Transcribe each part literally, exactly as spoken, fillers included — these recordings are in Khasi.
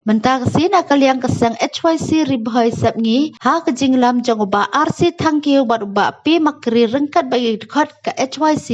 Mynta ka sngi na ka liang ka seng H Y C Ri Bhoi Sepngi, ha ka jinglam jong u Bah R C Thangkhiew bad u Bah P Makri ryngkat bad ki dkhot ka H Y C,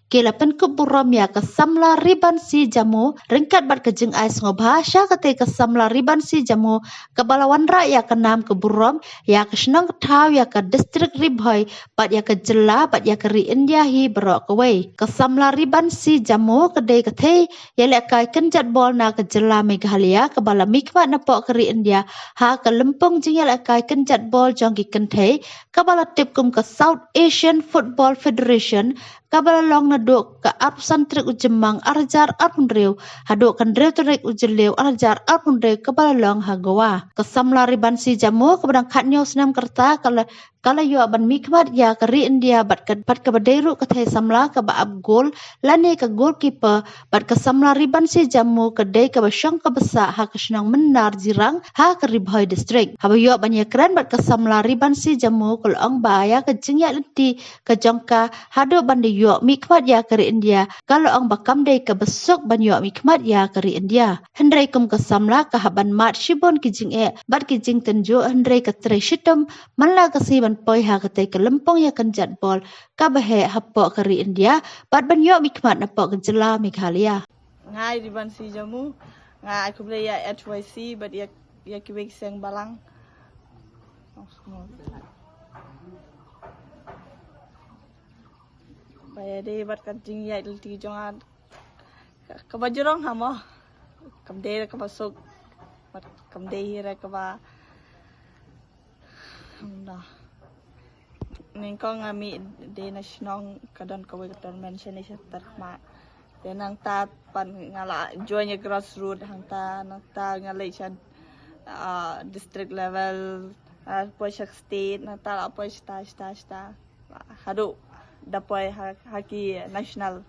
ki la pynkup burom ïa ka samla Ribansi Jamu ryngkat bad ka jingai sngewbha sha katei ka samla Ribansi Jamu, kaba la wanrah ïa ka nam ka burom ïa ka shnong ka thaw, ïa ka district Ri Bhoi bad ïa ka jylla bad ïa ka ri India hi baroh kawei. Ka samla Ribansi Jamu ka dei ka thei ïalehkai kynjat bol na ka jylla Meghalaya kaba la mihkhmat napoh ka ri India ha ka lympung jingïalehkai kynjat bol jong ki kynthei, kaba la tip kum ka South Asian Football Federation, kaba la long naduh ka arphew san tarik u Jymmang arhajar arphew hynriew haduh ka hynriew tarik u Jylliew arhajar arphew hynriew, kaba la long ha Goa. Ka samla Ribansi Jamu kaba dang khathynñiew snem ka rta ka la ka la ïoh ban mihkhmat ïa ka ri India bad ka, bad kaba dei ruh ka thei samla kaba ap gol lane ka goalkeeper, bad ka samla Ribansi Jamu ka dei kaba shong kaba sah ha ka shnong Mynnar Jirang ha ka Ri Bhoi District. Haba ïoh ban ïakren bad ka samla Ribansi Jamu ka la ong ba ïa ka jingïaid lynti ka jong ka haduh ban da ïoh mihkhmat ïa ka ri India, ka la ong ba kam dei kaba suk ban ïoh mihkhmat ïa ka ri India. Hynrei kum ka samla ka hap ban mad shibun ki jingeh bad ki jingtynjuh, hynrei ka trei shitom man la ka sngi ban poi ha katei ka lympung ïakynjat bol kaba heh hapoh ka ri India bad ban ïoh mihkhmat napoh ka jylla Meghalaya. Nga i Ribansi Jamu, nga ai khublei ïa H Y C bad ïa, ïa kiwei ki seng balang. Ba ïadei bad ka jingïaid lynti jong nga, kaba jrong ha mo. Kam dei re kaba suk, bad kam dei hi re kaba, no. Nyngkong nga mih dei na shnong, ka don kawei ka tournament shane sha Tarkhmat. Te nangta pat nga la join ïa grassroot hangta, nangta nga leit sha, ah, district level, ah, poi sha state, nangta la poi shata, shata, shata. Haduh da poi ha, ha ki national.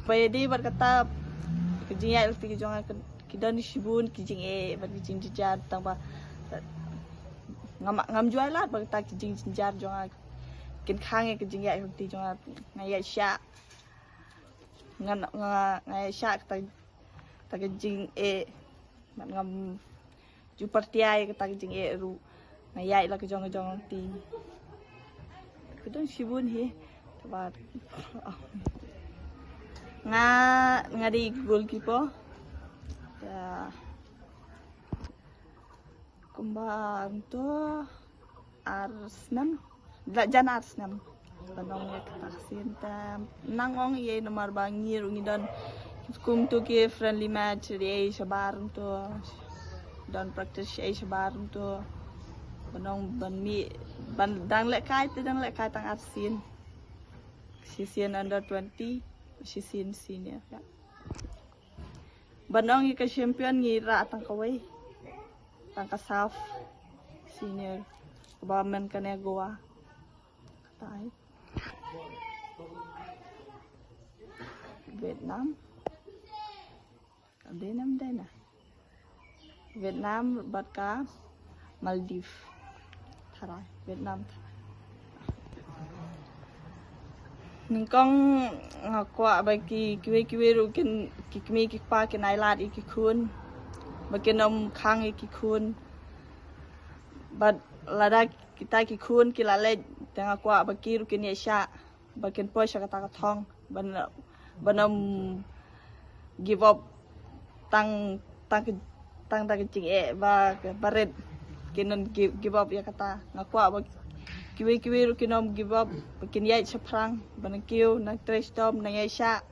Ba ïadei bad kata ka jingïaid lynti ka jong nga, ki don shibun ki jingeh bad ki jingjynjar, tang ba ngam, ngam ju ai lad bad kata ki jingjynjar jong nga. Kin khang ïa ka jingïaid lynti jong nga, nga ïaid shah. Nga, nga, nga ïaid shah kata, kata ka jingeh. Bad ngam ju pyrthei ïa kata ka jingeh ruh. Nga ïaid la ka jong ka jong lynti. Ka don shibun hi. Te bad nga, nga dei goalkeeper. Te kumba to ar snem, la jan ar snem. Ban ong ïa kata ka sien te nang ong ïa, namar ba ngi ruh ngi don kum tu ki friendly match ri ei shabar tu, don practice ei shabar tu. Ban ong ban mih, ban dang lehkai te dang lehkai tang ar sien. Shisien under twenty, shisien senior, ya. Ban ong ïa ka champion ngi rah tang kawei. Tang ka sub senior kaba men kane Goa. Kata ai. Vietnam. Ka dei nam dei na. Vietnam bad ka Maldives. Tharai, Vietnam tharai. Nyngkong nga kwah ba ki, kiwei kiwei ruh kin, ki kmie ki kpa kin ai lad ïa ki khun. Ba kin ym khang ïa ki khun. Bad lada kita ki khun ki la leit, te nga kwah ba ki ruh kin ïaid shah, ba kin poi sha kata ka thong, ban, ban ym give up tang, tang, tang da ka jingeh ba, ba rit. Kin ym give, give up ïa kata. Nga kwah ba kiwei kiwei ruh kin ym give up, ba kin ïaid shaphrang, ba nang kiew, nang trei shitom, nang ïaid shah.